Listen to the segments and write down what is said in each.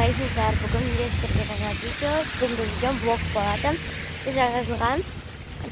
Қалайсыздар? Бүгін мен сіздерге жаңа видео, бүгінгі видеом блог болады. Біз жаңа жылға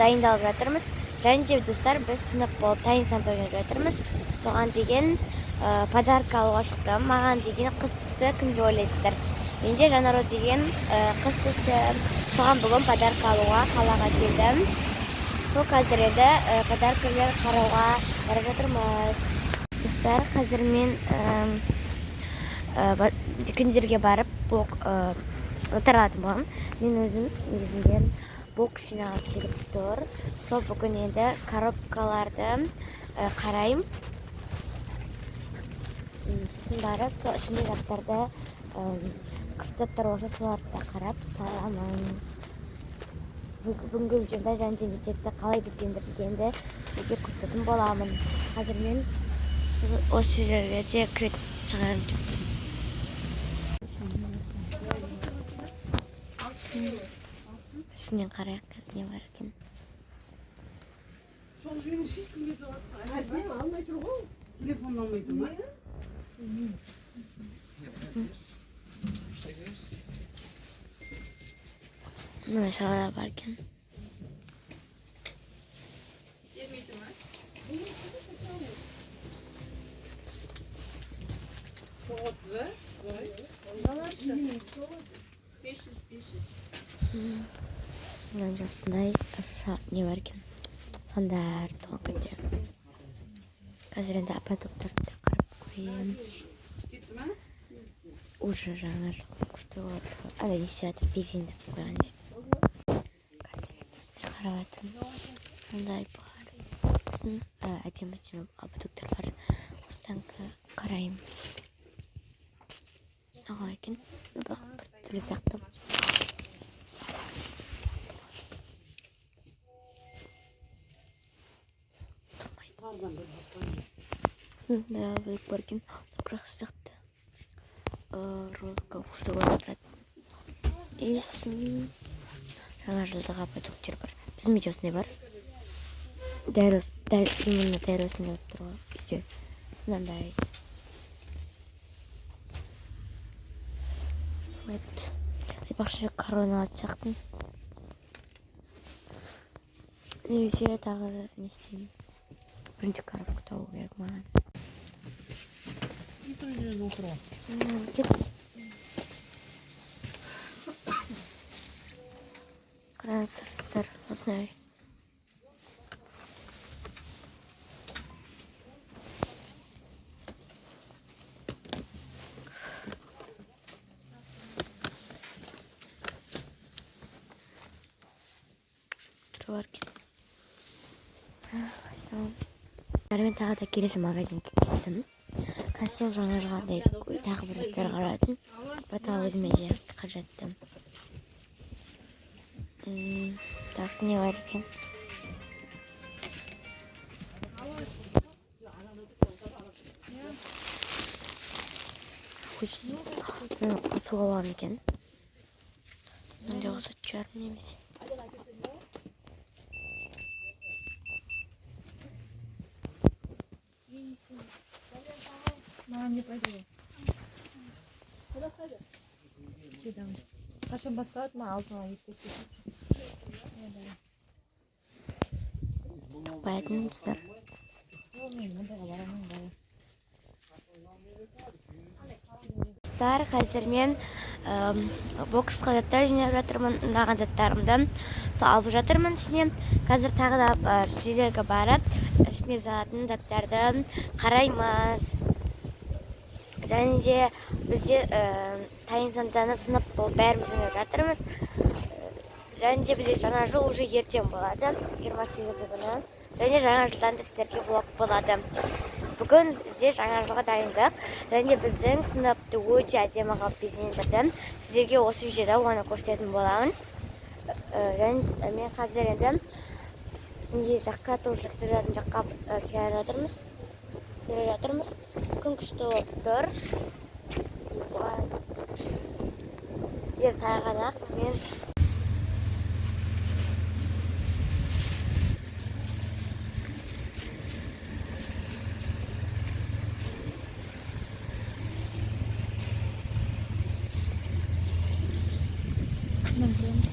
дайындалып жатырмыз. Және де, достар, біз сынып болып тайын санта ойнап жатырмыз. Соған деген подарка алуға шықтым. Маған деген қыз түсті, кім деп ойлайсыздар? Менде Жанару деген қыз түсті. Соған бүгін подарка алуға қалаға келдім. Сол қазір енді подаркалар қарауға бара жатырмыз. Достар, қазір мен дүкендерге барып блок заттар алатын боламын. Мен өзім негізінде бокс жинағым келіп тұр. Сол бүгін енді коробкаларды қараймын. Сосын барып сол ішінде заттарды, күшті заттар болса, соларды да қарап саламын. Бүгінгі видеомда және де мектепті қалай безендіргенді сізге көрсететін боламын. Қазір мен осы жерге де кіретін шығармын деп тұрмын. Ішінен қарайық, қазір не бар екен. Сол жүйені кімге соғады? Алмай тұр ғой. Телефон алмай тұр ма? Мына шалада бар екен. Соғатсыз ба? Мына осындай не бар екен. Сандар туған күнде. Қазір енді продукттарды да қарап көрейін. Кетті ма? Уже жаңа жыл күшті болып тұр. Ана не істеп жатыр, безендіріп қойған өйстіп. Қазір енді осындай қарап жатырмын. Мындай бар. Сосын әдемі әдемі продукттар бар. Осыдан қараймын. Қалай екен? Бірақ бір түрлі сияқты. Тұрмайды. Сосын осындай бөлік бар екен. Бірақ сияқты. Ролика күшті көрініп тұрады. И сосын жаңа жылдығы продукттер бар. Біздің үйде осындай бар. Дәл дәл именно дәл осындай болып тұр ғой үйде. Сосын андай. Вот. Айтпақшы, корона алатын сияқтымын. Немесе тағы не істеймін. Бірінші коробка табу керек маған. Кет. Қараңыздар, осындай. Түрі бар екен. Сол. Мен тағы да келесі магазинге келдім. Қазір сол жаңа жылға тағы бір заттар қарадым. Бірақ тағы өзіме де қажетті. Так, не бар екен? Қосуға болады екен. Мынандай қосатын шығармын немесе. Маған не пайда? Қашан басталады? Маған алдын ала ескертпей. Қоятын, достар. Мен мұндайға бара алмаймын, бала. Достар, қазір мен боксқа заттар жинап жатырмын, ұнаған заттарымды сол алып жатырмын ішіне. Қазір тағы да жерлерге барып, ішіне салатын заттарды қараймыз. Және де бізде тайын сантаны сынып болып бәріміз ойнап жатырмыз. Және де бізде жаңа жыл уже ертең болады, 28 күні. Және жаңа жылдан да сіздерге влог болады. Бүгін бізде жаңа жылға дайындық. Және біздің сыныпты өте әдемі қылып безендірдім. Сіздерге осы видеода оны көрсететін боламын. Және мен қазір енді не жаққа, тоже тұратын жаққа келе жатырмыз. Келе жатырмыз. Күн күшті болып тұр. Жер тайғанақ. Мен Артынан жүреміз.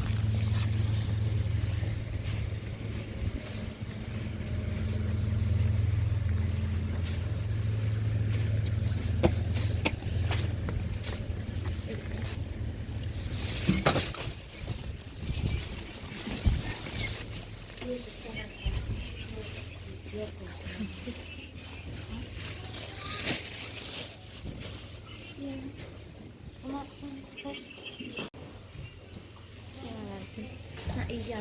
Iya.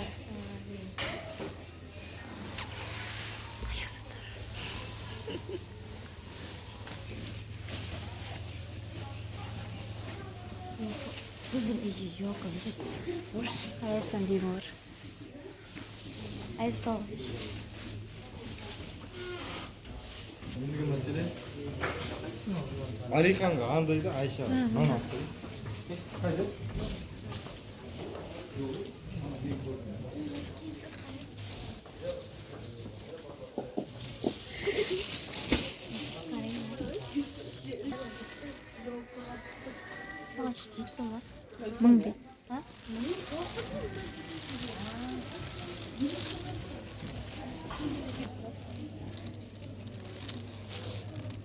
Біздің үйге елка. Аястан деймі бар. Айстол. Ендігі мәселе Алиханға андай да, Айша нан алып қой. Қайда? Маған үш дейді ма? Мың дейді. А?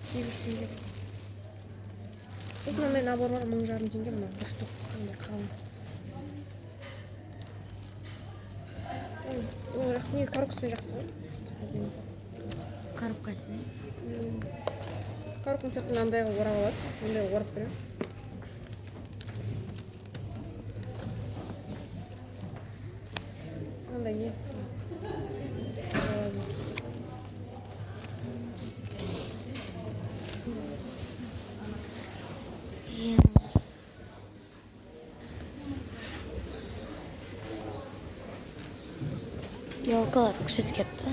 800 теңге. Сосын мынандай набор бар, 1500 теңге, мына бір штук, андай қалың. Ол жақсы негізі, коробкасымен жақсы ғой. Күшті, әдемі. Коробкасымен. Коробканың сыртын мынандай қылып орап аласың, мындай қылып орап беремін. Мынандай не? Болады. Ең елкалар күшті келіпті.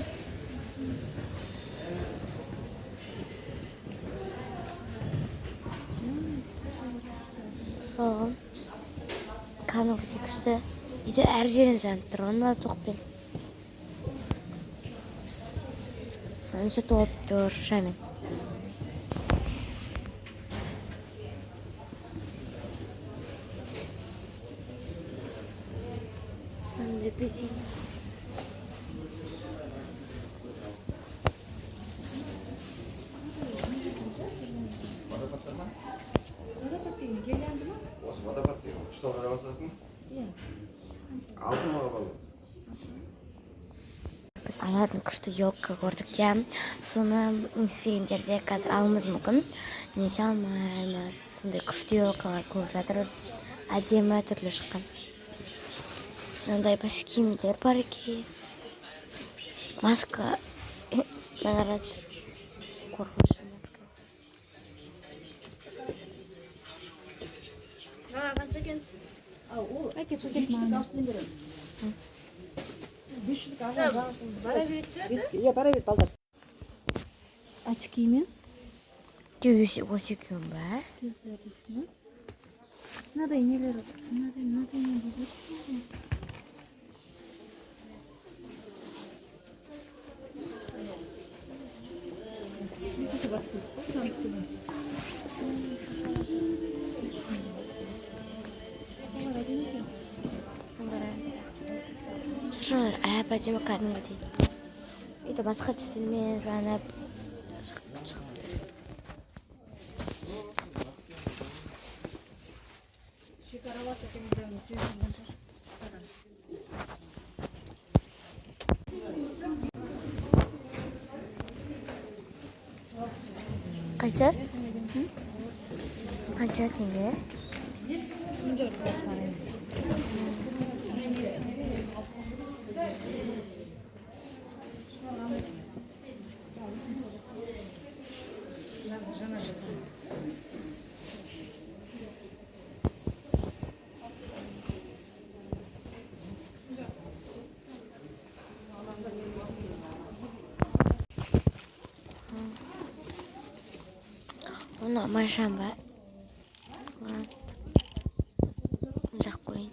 Сол кәдімгідей күшті. Үйде әр жерін жанып тұр ғой мына тоқпен. Анша толып тұр шамен. Мынандай безең. Водопадтар ма? Водопад деген гирлянда ма? Осы водопад деген үш талға басасың. Иә. 6 мыңға балу. Біз алатын күшті елка көрдік, иә. Соны не істегендерде қазір алуымыз мүмкін немесе алмаймыз. Сондай күшті елкалар көріп жатыр, әдемі түрлі шыққан. Мынандай бас киімдер бар екен, маска. Мына қараңыз, қорқынышты маска. Қанша екен? Ол Әке, пакет маған. Бара беретін шығар да? Иә, бара бер, балдар. Очкимен. Тек осы екеуін ба? Мынадай нелер, мынадай, мынадай не болады? Олар әдемі екен. Шыршалар әп әдемі кәдімгідей. Үйде басқа түстермен жанып шығып шығып тұр. Шекаралас екенімдерін сезіп жүрген шығар. Қайсы? Қанша теңге? Оны алмайшам ба? Маған жақ қояйын.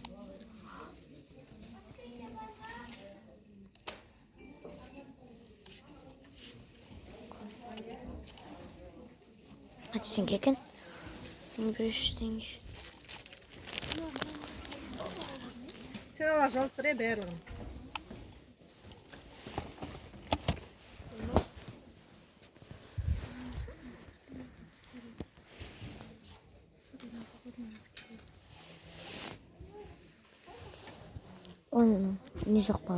Қанша теңге екен? 1500 теңге. Ценалар жазылып тұр, барлығын. Он не жоқ па?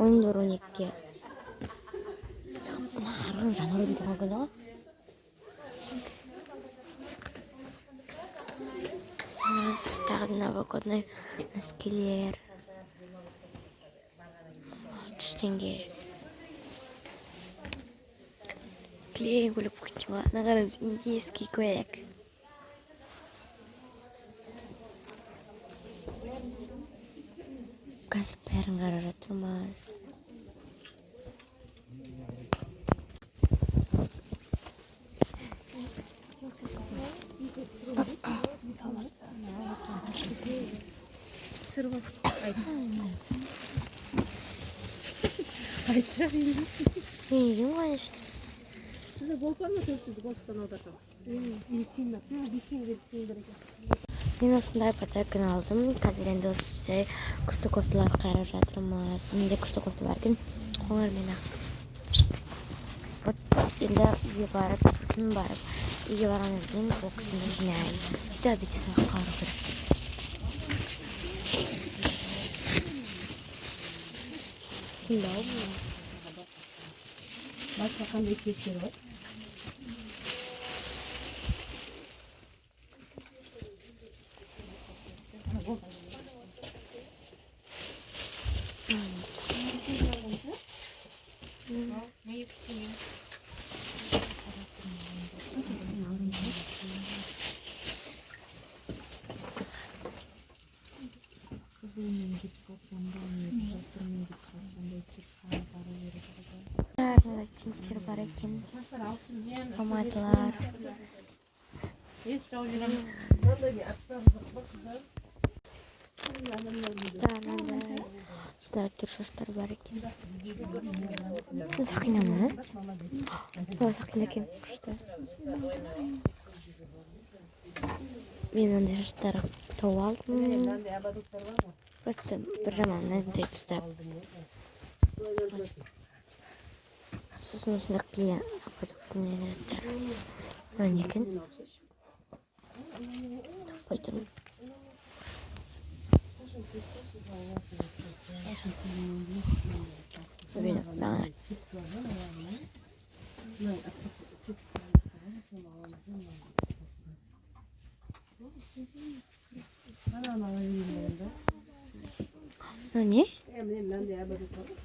14, 12-ге. Арғын Жанарудың туған күні ғой. Тағы да новогодний носкилер. 100 теңге. Кілең көйлек болып кеткен ғой. Мына қараңыз, индийский көйлек. Қазір бәрін қарап жатырмыз. Түсіріп айт. Айтса білмейсің. Мен үйден конечно. Сізде болып бар ма, 400-ді болттан аударсам? Бес тиын бар екен. Мен осындай подарканы алдым. Қазір енді осындай күшті кофталар қарап жатырмыз. Менде күшті кофта бар екен. Қоңыр мен ақ. Вот енді үйге барып, сосын барып, үйге барғаннан кейін боксымды жинаймын. Үйде обедте сабаққа бару керек. Сындау бұл. Басқа қандай цветтер бар? Қызылмен кетіп қалсам да, не жасылмен кетіп қалсам да, тек қана бару керек еді. Мынандай тинттер бар екен. Помадалар. Да, мынандай. Осындай түр шаштар бар екен. Бұл сақина ма? Бұл сақина екен, күшті. Мен мынандай шаштар тауып алдым. Просто бір жаман мынандай тұтап. Сосын осындай клеен заттар. Мына не екен? Таппай тұрмын. Маған мынау не?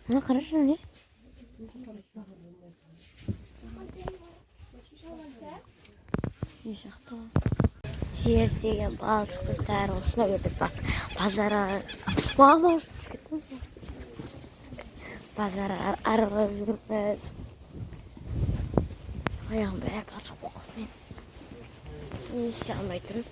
Мына қарашы, мынау не? Не жақта? Жер деген балшық, достар. Осындай біз бас базар, мама, базар аралап жүрміз. Аяғым бәрі балшық болып қалды мен. Не істей алмай тұрмын.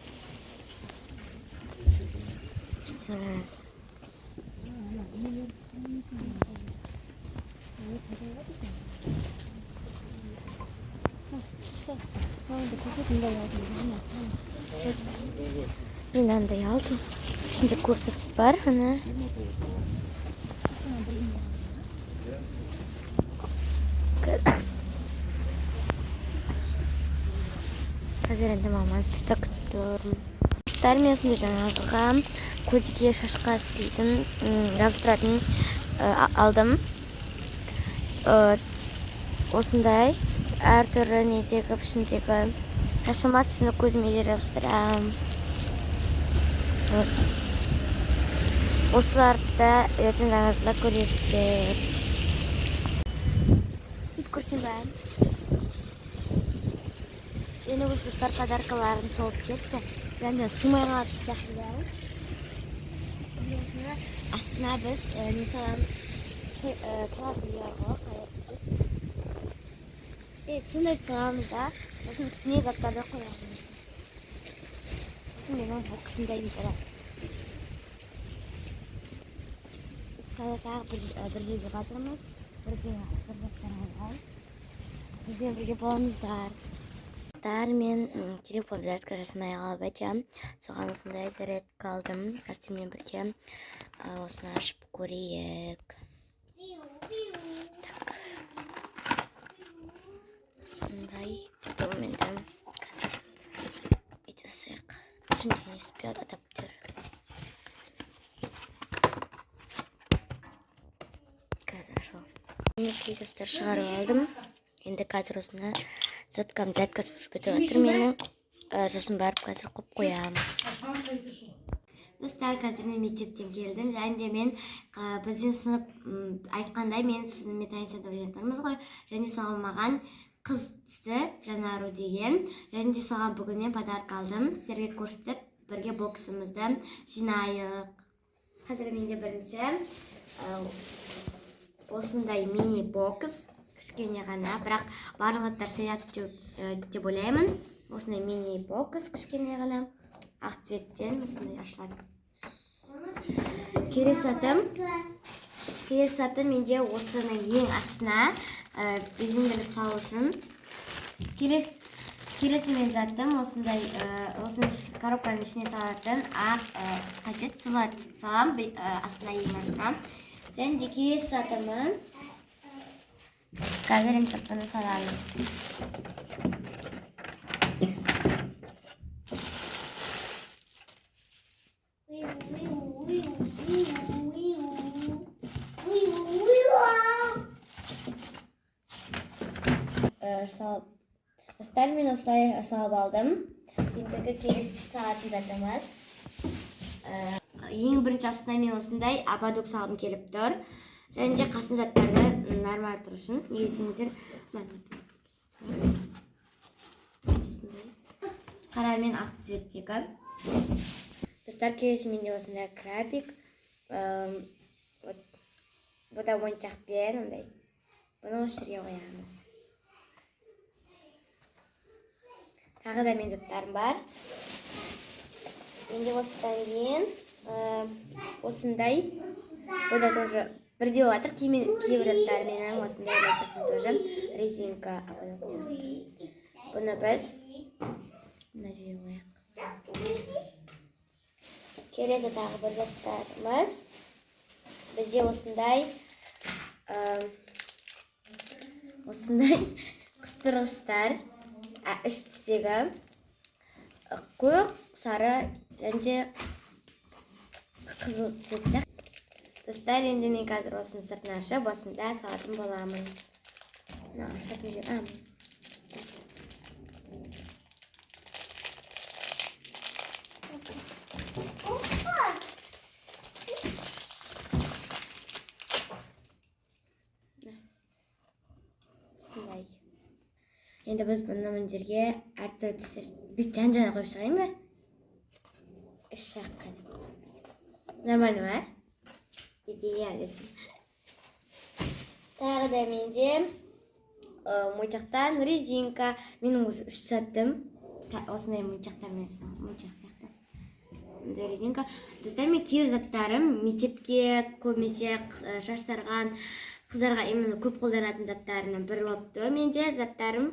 Мен андай алдым. Ішінде көп зат бар, ана. Қазір енді маманы тыста күтіп тұрмын. Достар, мен осындай жаңа жылға көзге, шашқа істейтін, жабыстыратын алдым. Осындай әртүрлі недегі, пішіндегі шашыма, сосын көзіме де жабыстырамын. Осыларды да ертең жаңа жылда көресіздер. Көрсем бе? Енді өз достар подаркаларын толып кетті. Және сыймай қалатын сияқты бәрі. Астына біз не саламыз? Салатын не бар ғой, қалай? Сондай саламыз да, сосын үстіне заттарды қоямыз. Сосын менің боксымда бар. Қазір тағы бір жерге батырмыз. Бірге бір заттар алған. Бізбен бірге болыңыздар. Достар, мен телефон зарядка жасамай қалып еді. Соған осындай зарядка алдым. Костюммен бірге осыны ашып көрейік. Так. Осындай потом енді қазір өйтесек. Ішінде не спят адаптер. Қазір ашамын. Мінекей, достар, шығарып алдым. Енді қазір осыны соткам зарядкасы бітіп жатыр менің. Сосын барып қазір қойып қоямын. Достар, қазір мен мектептен келдім. Және де мен біздің сынып айтқандай, мен сіздің танысады деп жатырмыз ғой. Және соған маған қыз түсті, Жанару деген. Және де соған бүгін мен подарок алдым. Сіздерге көрсетіп, бірге боксымызды жинайық. Қазір менде бірінші осындай мини бокс, кішкене ғана, бірақ барлық заттар сыяды деп ойлаймын. Осындай мини бокс кішкене ғана, ақ цветтен осындай ашылады. Келесі затым менде осының ең астына безендіріп салу үшін. Келесі мен затым осындай, осының коробканың ішіне салатын ақ қажет салам, астына, ең астына. Және де келесі затымын қазір енді бұны саламыз. Салып. Достар, мен осылай салып алдым. Ендігі келесі салатын затымыз. Ең бірінші астына мен осындай ободок салғым келіп тұр. Және де қасын заттарды нормаль тұру үшін. Неге десеңіздер, осындай қара мен ақ цветтегі. Достар, келесі менде осындай крабик. Вот, бұ да ойыншақпен андай. Бұны осы жерге қоямыз. Тағы да мен заттарым бар. Менде осыдан кейін осындай, бұ да тоже бірдей болып жатыр. Кейбір заттар менің осындай ойыншақтың тоже резинка ободок сияқты. Бұны біз мына жерге қояйық. Келесі тағы бір заттарымыз. Бізде осындай қыстырғыштар. Үш түстегі, көк, сары және де қызыл цвет сияқты. Достар, енді мен қазір осының сыртын ашып, осында салатын боламын. Мына ашатын жер, Осындай. Енді біз бұны мына жерге әртүрлі түстер бүйтіп жан-жағына қойып шығайын ба? Үш жаққа деп. Нормально ма? Идея десін. Тағы да менде мойыншақтан резинка. Менің уже үш саттым. Осындай мойыншақтармен мойыншақ сияқты. Мындай резинка. Достар, мен кейбір заттарым мектепке көбінесе шаштарға, қыздарға именно көп қолданатын заттарының бірі болып тұр. Менде заттарым.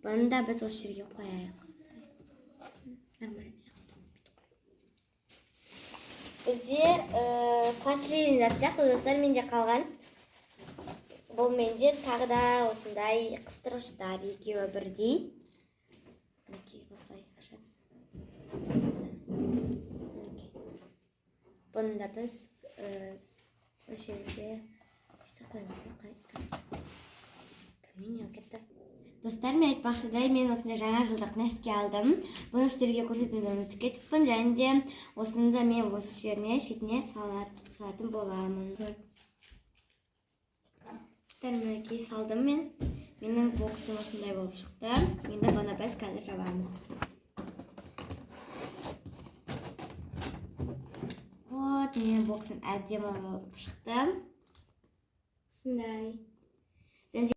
Бұны да біз осы жерге қояйық. Нормально сияқты. Бізде последний зат сияқты, достар, менде қалған. Бұл менде тағы да осындай қыстырғыштар, екеуі бірдей. Мінекей, осылай ашады. Мінекей. Бұны да біз осы жерге қойып қояйық. Білмеймін, не болып кетті. Достар, мен айтпақшыдай, мен осындай жаңа жылдық носки алдым. Бұны сіздерге көрсетуді ұмытып кетіппін. Және де осыны да мен осы жеріне, шетіне салатын боламын. Достар, мінекей салдым мен. Менің боксым осындай болып шықты. Енді бұны біз қазір жабамыз. Вот, менің боксым әдемі болып шықты. Осындай.